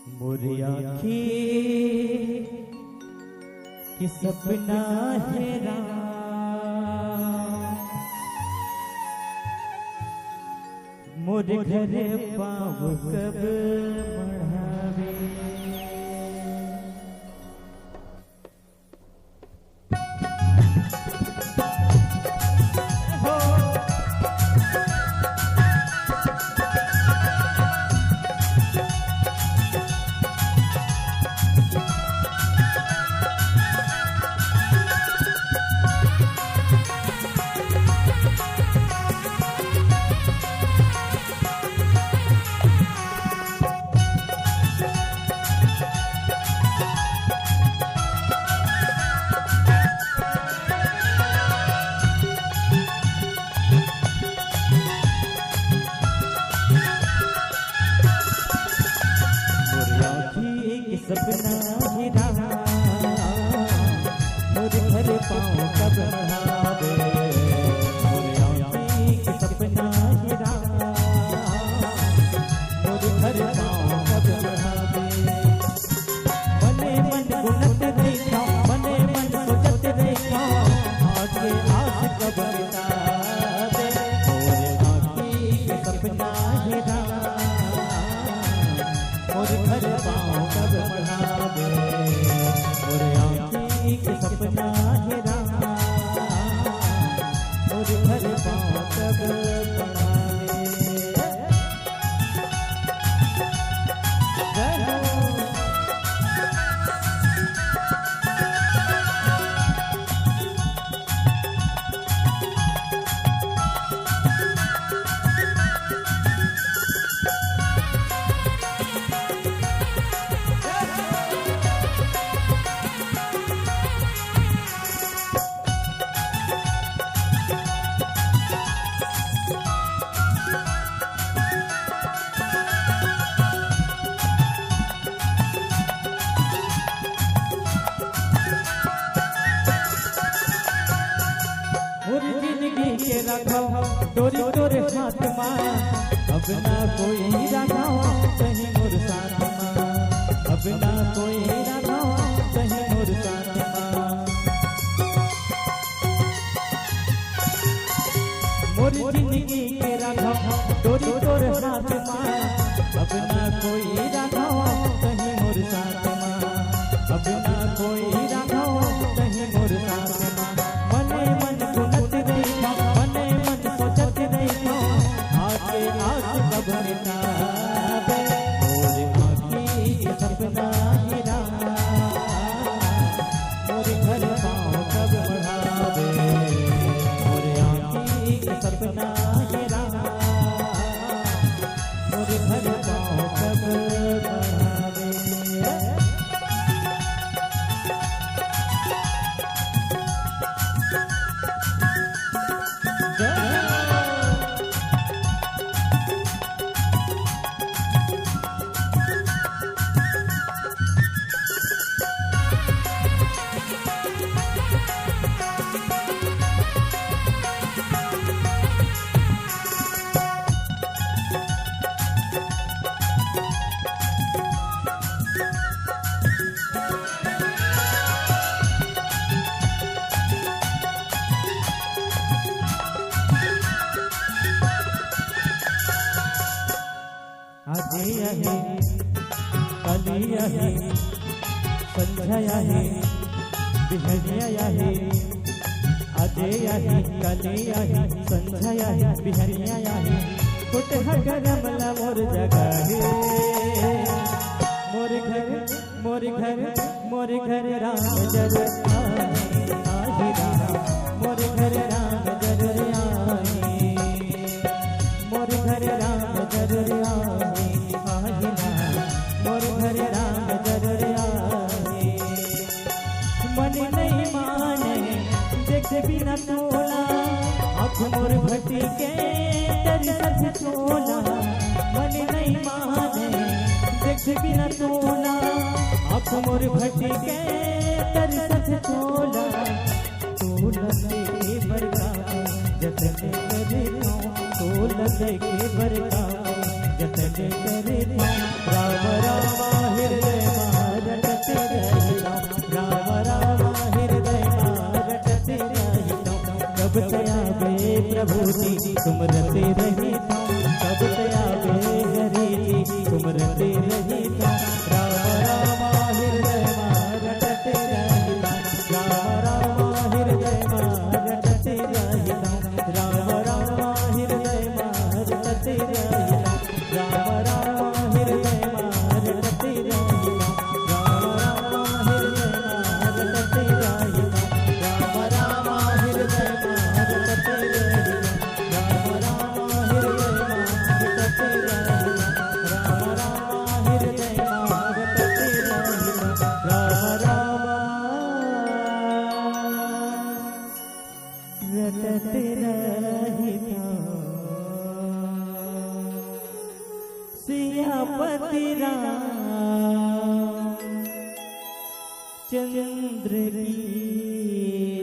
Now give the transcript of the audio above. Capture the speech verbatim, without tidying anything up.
मोर आँखी के सपना हे राम, मोर घर पाँव कब मढ़ाबे। मोर आँखी के सपना हे राम, मोर घर पाँव कब मढ़ाबे। मोर आँखी के सपना हे राम, मोर घर पाँव कब मढ़ाबे। मने मन गुनत रहिथँव, मने मन सोचत रहिथँव, आगे आस कब मिटाबे। मोर आँखी के सपना हे राम, मोर घर पाँव कब मढ़ाबे। मोर आँखी के सपना हे राम, मोर घर पाँव कब मढ़ाबे। जय हो। मोर जिनगी के राखव डोरी तोर हाथ मा, अब ना कोई राखव कहीं मोर साथ मा, अब ना कोई राखव कहीं मोर साथ मा। मोर जिनगी के राखव डोरी तोर हाथ मा, अब ना कोई राखव कहीं मोर साथ मा, अब ना कोई राखव कहीं मोर साथ मा। मने मन गुनत रहिथँव, मने मन सोचत रहिथँव, आके आस कब मिटाबे। मोर आँखी के सपना हे राम, मोर घर पाँव कब मढ़ाबे। मोर आँखी के सपना हे राम, मोर घर पाँव कब मढ़ाबे। आजे आही, काली आही, संझा आही, बिहनिया आही। आजे आही, काली आही, संझा आही, बिहनिया आही। फुटहा करम ला मोर जगाही। मोर घर, मोर घर, मोर घर राम जरूर आही, आही राम। मोर घर राम जरूर आही। मोर घर राम जरूर आही, आही ना, मोर घर राम जरूर आही। मन नहीं माने देखे बिना तोला, आँख मोर भटके तरसत तोला। मन नहीं माने देखे बिना तोला, आँख मोर भटके तरसत तोला। तोला देखे बर का जतन करथँव, तोला देखे बर का जतन करथँव। राम राम हे तुम रटे रहिता, सब दया बेहरी जी, तुम रटे रहिता। राम राम हृदय मा रटते रहिता, राम राम हृदय मा रटते रहिता, राम राम हृदय मा रटते रहिता, राम राम हृदय मा रटते रहिता, राम राम हृदय मा रटते रहिता, राम राम हृदय मा रटते रहिता। रटत रहिता सियापति राम चंद्र की।